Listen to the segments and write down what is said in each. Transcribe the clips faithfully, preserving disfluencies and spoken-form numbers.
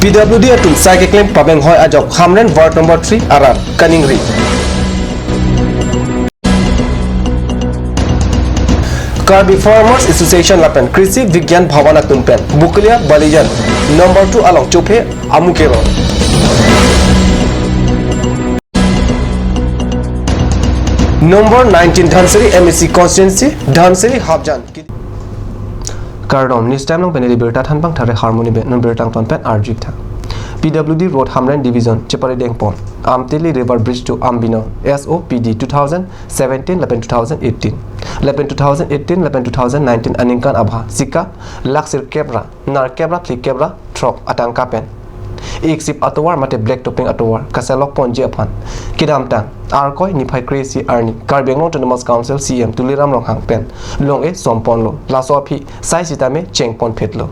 P W D atum sai keklem pabeng hoi ajok Hamren ward number three arat kaningri. Karbi Farmers Association lapen Krishi Vigyan Bhawan atum pen Bokolia Balijan number two along chophe amu kero. Number nineteen Dhansiri M A C constituency, Dhansiri Hapjan. Kardom, news time along pen neli birta thanbang thare harmoni be non birta angton pen arju tha. P W D Road Hamren Division chepari dengpon Amteli River Bridge to Ambino S O P D two thousand seventeen lapen two thousand eighteen lapen two thousand eighteen lapen two thousand nineteen aningkan abha sika lakh sirkep ra nerkep ra phlikep ra throk atangka pen iksip atovar mate black topping atovar kaselok ponji aphan kedamtang Arkoi niphai kre-isi arni Karbi Anglong Autonomous Council C E M Tuliram Ronghang pen long-e somponlo, laso aphi sai sitame chengpon phetlo.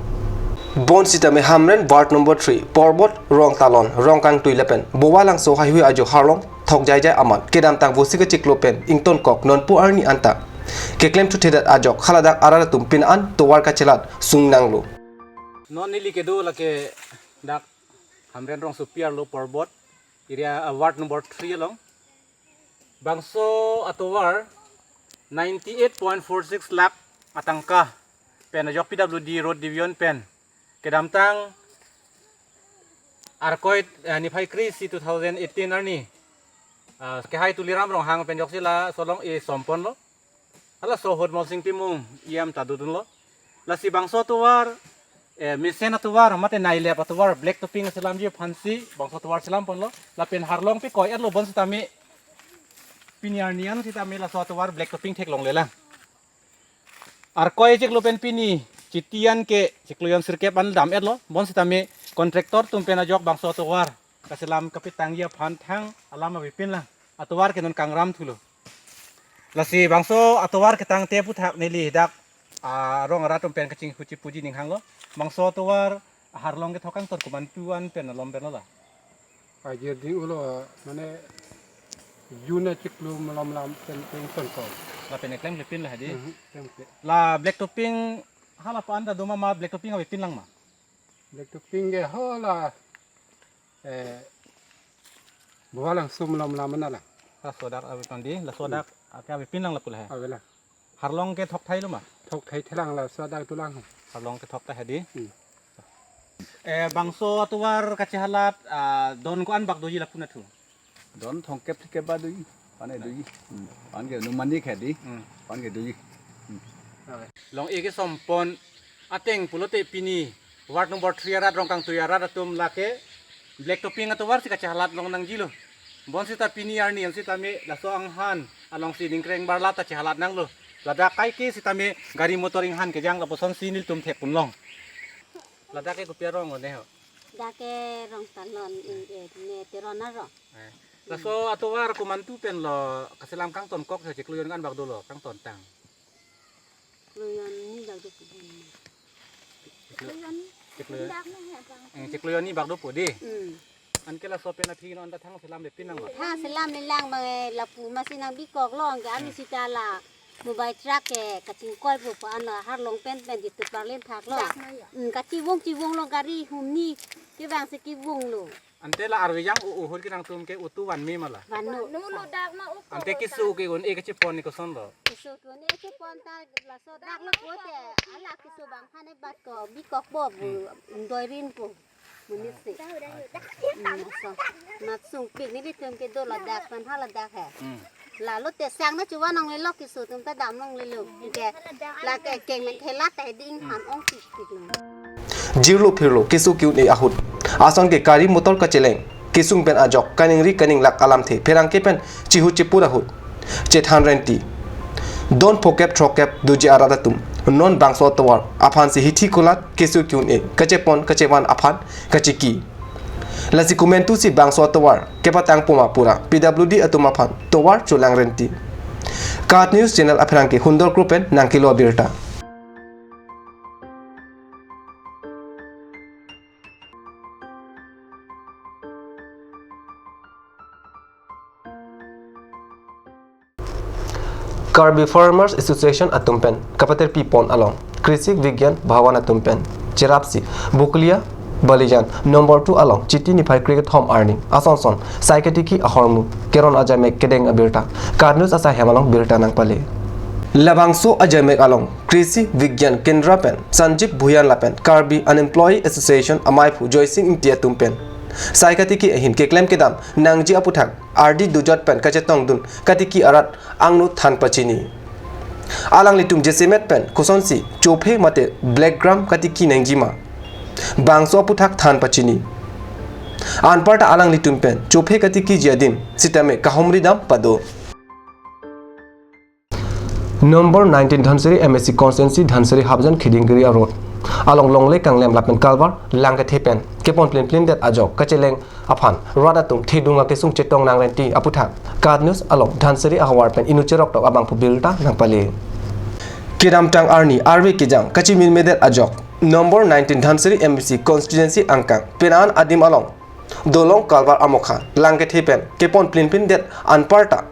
Bonsitame Hamren ward number three Porbot, Rongtalon, Rongkangtui lapen Bovalangso haihui ajo harlong thok jaijai amat kedamtang vosi kachiklo pen ingtonkok nonpu arni anta keklem thuthedet ajok haladak arat atum pin-an tovar kachelat sungnanglo. Non neli kedo lake dak Hamren rongsopi arlo Porbot area, ah, ward number three along. Bangso atovar ninety-eight point four six lakh atangka pen ajok P W D Road Division pen kedamtang Arkoi, eh, niphai kre-isi two thousand eighteen arni, ah, kehai Tuliram Ronghang pen ajoksi laso long-e somponlo. Halaso ahut Molsing Timung E M ta dodunlo. Lasi bangso atovar, eh, mesen atovar mate nailep atovar black topping selamji aphansi bangso atovar selamponlo. Lapen harlong pe koi-etlo bonsitame pini arni an sitame laso atovar black topping theklonglelang. Arkoi chiklo pen pini Chiti an ke chiklo jon sirkep an dam-etlo, bonsitame contractor atum pen ajok bangso atovar kaselam kapetangji aphan thang alam avepinlang, atovar ke non kangram thulo. Lasi bangso atovar ketangte aphuthak neli dak, ah, rong arat atum pen kachinghu chipuji ning hanglo. Bangso atovar harlong kethok angton komantu an pen alom pen lo la? Ajir ding ulo, mane June chiklo malom lam pen pen ton ko. Lapen eklem lepin la hadi. Mhm, lepin. La black topping hala pa anda doma ma black topping avepinlang ma? Black topping ke hola, eh, Bovalangso malom lam mana la. Laso dak avepin di, laso dak ake avepinlang lapu la he. Avela. Harlong ke thok thailo ma? Thok thai thelang, laso dak dolang. Harlong ke thok thai hadi. Hmm. Eh, bangso atovar kachehalat, ah, don ko-an bak doji lapu nathu? Don thomkep phlikep ba doji. Pan ke doji. Hmm. Pan ke numani khadi. Hmm. Pan ke doji. Hmm. Long-e kesompon ateng pulote pini ward number three arat Rongkangtui arat atum lake black topping atovar si kachehalat longnangjilo. Bonsita pini arni an sitame laso anghan alongsi ningkreng barla ta chehalat nanglo. Ladak kaike sitame gari motor inghan kejang lapusonsi nelitum thekpunlong. Ladak ke kopi arong one ho? Dak ke Rongtalon, eh, ne Teron arong. Eh. Laso atovar komantu pen lo kaselam kangtonkok he, chiklo jon ko-an bak dolo kangtontang? Chiklo jon ni bak do pu. Chiklo, chiklo, eh, chiklo jon ni bak do pu di. Hmm. Anke laso pen aphi non ta thang selamlepin nang ma? Thang selamlelang ma, eh, lapu masi nangbikok long ke ami sita la mobile truck ke kachingkoi pu pa ano harlong pen pen jitu parlin thak lo. Hmm, kachivung chivung lo gari humni kevang si kevung lo. Ante la arve jang u-, uhur ke nangtum ke utu vanme ma la? Vanno. Vanno lo dak ma u. Ante keso ke un-e kachepon ni koson lo? Keso ke un-e kachepon ta laso dak lo pulote hala keso bang phane bat ko bikok bo bu, hmm, doi rin po. Monit si. Hmm, laso. Mat sungpik nelitum kedo ladak pen haladak he. Hmm. Lalo te sang na chuva nonglelo keso atum ta dam longlelo. Ke la ke keng men thela ta ding ham ong tik tik lo. Jirlo phirlo keso ke-un-e ahut ason ke gari motor kacheleng kesung pen ajok kaningri kaninglak alamthe pherangke pen chihu chipur ahut chethan renti. Don phokep throkkep doji arat atum non bangso atovar aphansi hithi kulat keso ke-un-e kachepon kachevan aphan kachiki. Lasi komantu si bangso atovar kepatang puma pura P W D atum aphan tovar cholang renti. KAT News Channel apherangke Hundor Kro pen nangkelo abirta. Karbi Farmers Association atum pen kapaterpi pon along Krishi Vigyan Bhawan atum pen cherapsi Bokolia Balijan number two along Chiti niphai kre-kethom arni asonson sai katiki ahormu keron ajaimek kedeng abirta KAT News asaihem along birta nangpale. Labangso ajaimek along Krishi Vigyan Kendra pen Sanjeev Bhuyan lapen Karbi Unemployee Association amaiphu Joysing Ingti atum pen sai katiki ahin keklem kedam nangji aputhak ardi dojot pen kachetongdun katiki arat angno than pachini. Alanglitum jasemet pen kosonsi chophe mate black gram katiki nangjima, bangso aputhak than pachini. Anparta alanglitum pen chophe katikiji adim sitame kahumri dam pado. Number nineteen Dhansiri M A C constituency Dhansiri Hapjan Khedinggiri a-road along longle kanglem lapen kalvar lang kethe pen kepon plinplin det ajok kacheleng aphan rat atum thedung akesung chetong nangrenti aputhak KAT News along Dhansiri ahavar pen inut cheroktok abangphu birta nangpale. Kedamtang arni arve kejang kachimin medet ajok number nineteen Dhansiri M A C constituency angkang penan adim along dolong kalvar amokha lang kethe pen kepon plinplin det anparta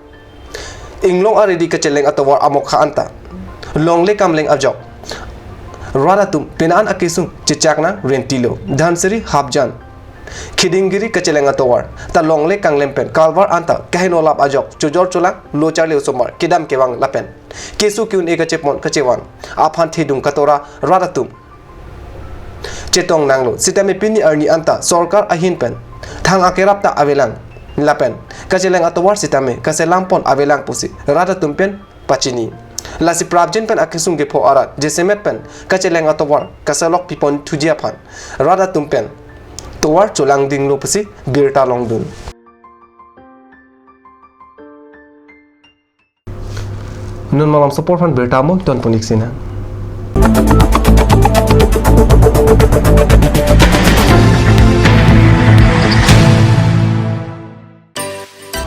inglong aridi kacheleng atovar amokha anta longle kamleng ajok rat atum penan akesung chechak nangrentilo. Dhansiri Hapjan Khedinggiri kacheleng atovar ta longle kanglem pen kalvar anta kaheno lap ajok chojor cholang lo charli osomar kedam kevang lapen keso ke-un-e kachepon kachevan aphan thedung katora rat atum chetong nanglo. Sitame pini arni anta sorkar ahin pen thang akerap ta avelang lapen kacheleng atovar sitame kaselam pon avelang pusi rat atum pen pachini. Lasi prapjin pen akesung kepho arat jasemet pen kacheleng atovar kaselok pipon thuji aphan rat atum pen tovar cholangdinglo pusi birta longdun. Non malom support aphan birta mo ton punik sina.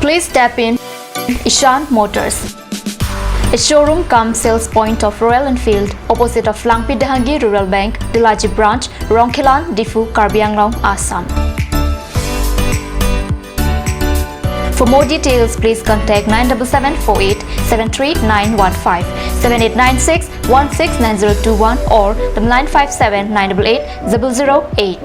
Please step in Ishan Motors, a showroom cum sales point of Royal Enfield, opposite of Langpi Dehangi Rural Bank, Delaji Branch, Rongkhelan, Diphu, Karbi Anglong, Assam. For more details, please contact nine double seven four eight seven three nine one five, seven eight nine six one six nine zero two one or the nine five seven nine double eight zero zero eight.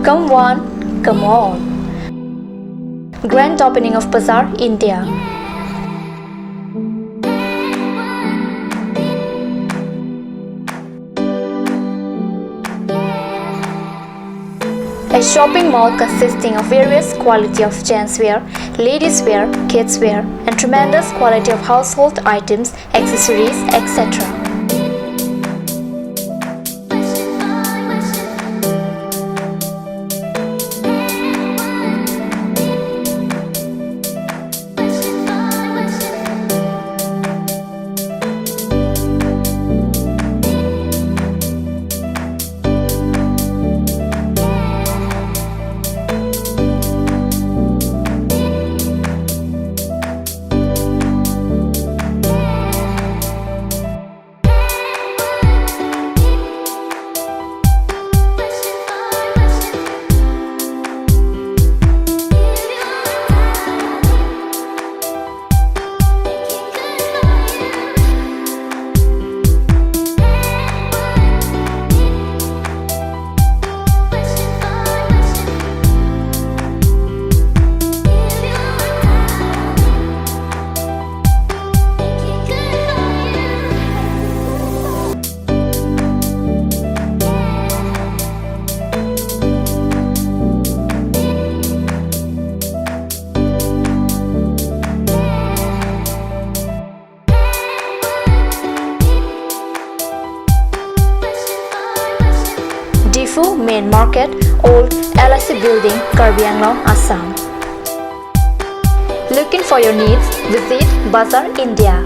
Come one, come all. Grand opening of Bazaar, India. A shopping mall consisting of various quality of gents wear, ladies wear, kids wear, and tremendous quality of household items, accessories, et cetera. Diphu Main Market, Old L I C Building, Karbi Anglong, Assam. Looking for your needs? Visit Bazaar India.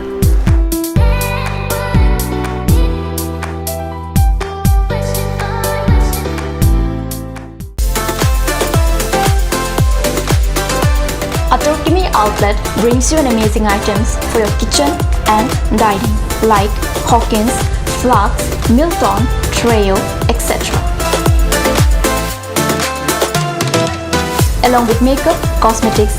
Ator Kimi Outlet brings you an amazing items for your kitchen and dining, like Hawkins, flasks, Milton, Treo, et cetera. Along with makeup, cosmetics,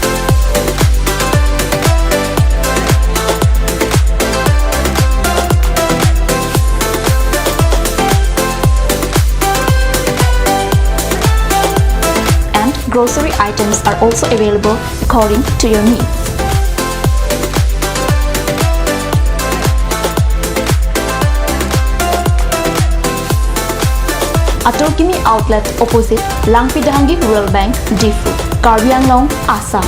and grocery items are also available according to your needs. Ator Kimi Outlet, opposite Langpi Dehangi Rural Bank, Diphu, Karbi Anglong, Assam.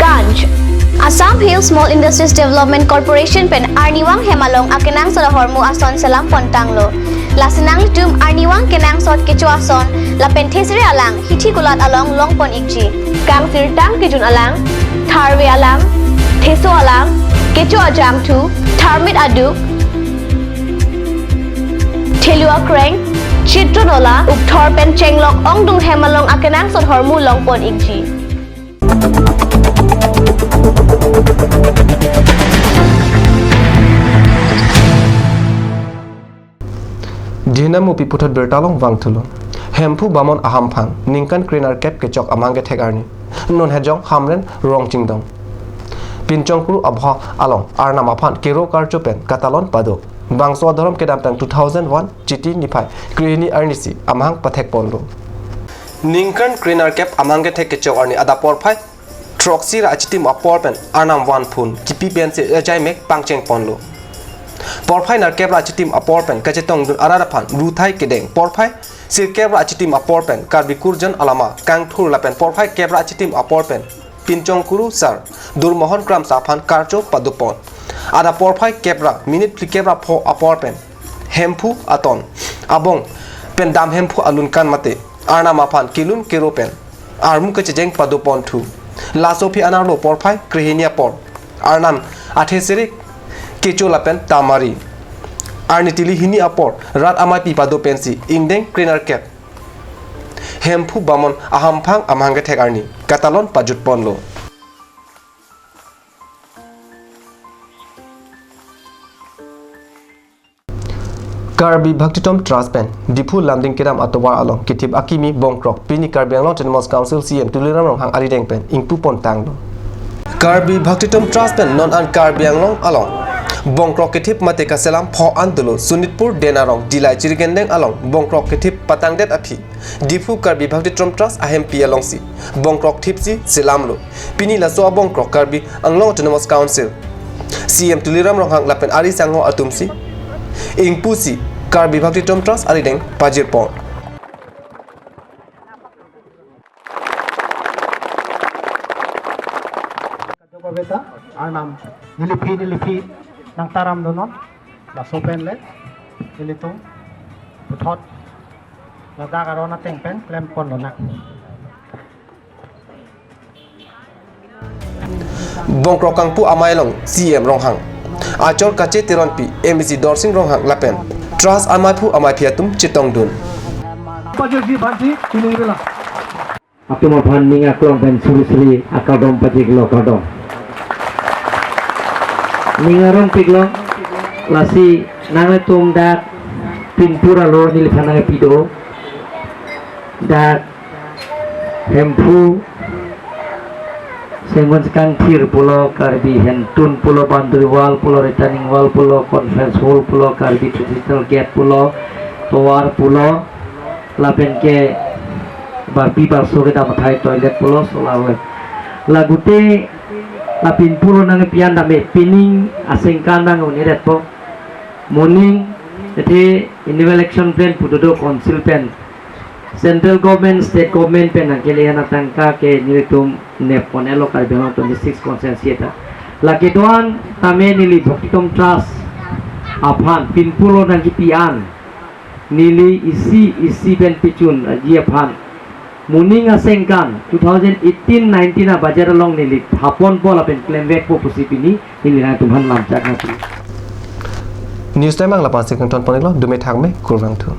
Kanj. Assam Hill Small Industries Development Corporation pen arnivang hem along akenangsot ahormu ason selam pontanglo. Lasi nanglitum arnivang kenangsot kecho ason lapen thesere alang hithi kulat along longpon ikji. Kangsirtang kejun alang, tharve alang, theso alang, kecho ajangthu, tharmit aduk, thelu akreng, chitro nola, ukthor pen chenglok ongdung hem along akenangsot ahormu longpon ikji. Dina Mupi puthot birta along vangthulo. Hemphu Bamon ahamphang ningkan krenerkep kechok amahang kethek arni. Non Hejong Hamren Rongchingdong Pinchongkuru abha along Arnam aphan kero karcho pen katalon pado. Bangso adhorom kedamtang two thousand one Chiti niphai krehini arnisi amahang pathekponlo. Ningkan krenerkep amahang kethek kechok arni adap porphai throksi ra achitim apor pen Arnam vanphun kipi pensi ajaimek pangchengponlo. Porphai nerkep ra achitim apor pen kachetongdun arat aphan ruthai kedeng porphai sirkep ra achitim apor pen Karbi Kurjan alama kangthur lapen porphai kep ra achitim apor pen Pinchongkuru sar Durmohon Kramsa aphan karcho padopon. Adap porphai kep ra minute phlikep ra pho apor pen Hemphu aton abong pen dam Hemphu alun kan mate Arnam aphan kelun kero pen armu kachejeng padoponthu. Laso aphi anerlo porphai krehini apor Arnam athesere kecho lapen tamari arni tili hini apor rat amaipi pado pensi ingdeng krenerkep Hemphu Bamon ahamphang amahang kethek arni katalon pajutponlo. Karbi Bhaktitom Trust pen Diphu Lumding kedam atovar along kithip akimi bongkrok pini Karbi Anglong Autonomous Council C E M Tuliram Ronghang arideng pen ingpupontanglo. Karbi Bhaktitom Trust pen non an Karbi Anglong along bongkrok kithip mate kaselam pho an dolo. Sonitpur Denarong Dillai Chirikendeng along bongkrok kithip patangdet aphi Diphu Karbi Bhaktitom Trust ahempi alongsi bongkrok thipsi selamlo. Pini laso abongkrok Karbi Anglong Autonomous Council C E M Tuliram Ronghang lapen ari sangho atumsi ingpusi Karbi Bhaktitom Trust arideng pajirpon. Kadokave ta Arnam neliphi neliphi nangtaramdunnon. Laso pen le nelitum puthot ladak aron ateng pen klemponlonang. Bongkrok kangpu amei along C E M Ronghang, Achor Kache Teronpi, M A C Dorsing Ronghang lapen Trust amaiphu amaiphi atum chetongdun. Pajirji aphansi chiningrila. Atum aphan ning aklong pen suri suri akardom pajirlo, kardom. Ning arongpiklo, lasi nanglitum dak pinpur alo neliphan nangkepi do. Dak Hemphu, Sengon Kangthir pulo, Karbi Hentun pulo, Boundary Wall pulo, Retaining Wall pulo, Conference Hall pulo, Karbi Traditional Gate pulo, tovar pulo, lapen ke barpi barso kedam athai toilet pulo, solar well. Lagute la pinpur nangpi an dame pining asengkan nang un-edetpo. Moning athe annual action plan pu dodo council pen. Central government, state government pen nangkele an atangka ke nelitum neppon-etlo Karbi Anglong twenty-six constituency ta. Lake do-an tame neli Bhaktitom Trust aphan pinpur nangkipi an neli isi isi pen pichun aji aphan moning asengkan two thousand eighteen nineteen a budget along neli thapponpo lapen klemvekpo pusi pini neli nangtumphan lamchak nangpi. News time ang lapu-an si kangtonpon-iklo, dome thakme, kurvangthu.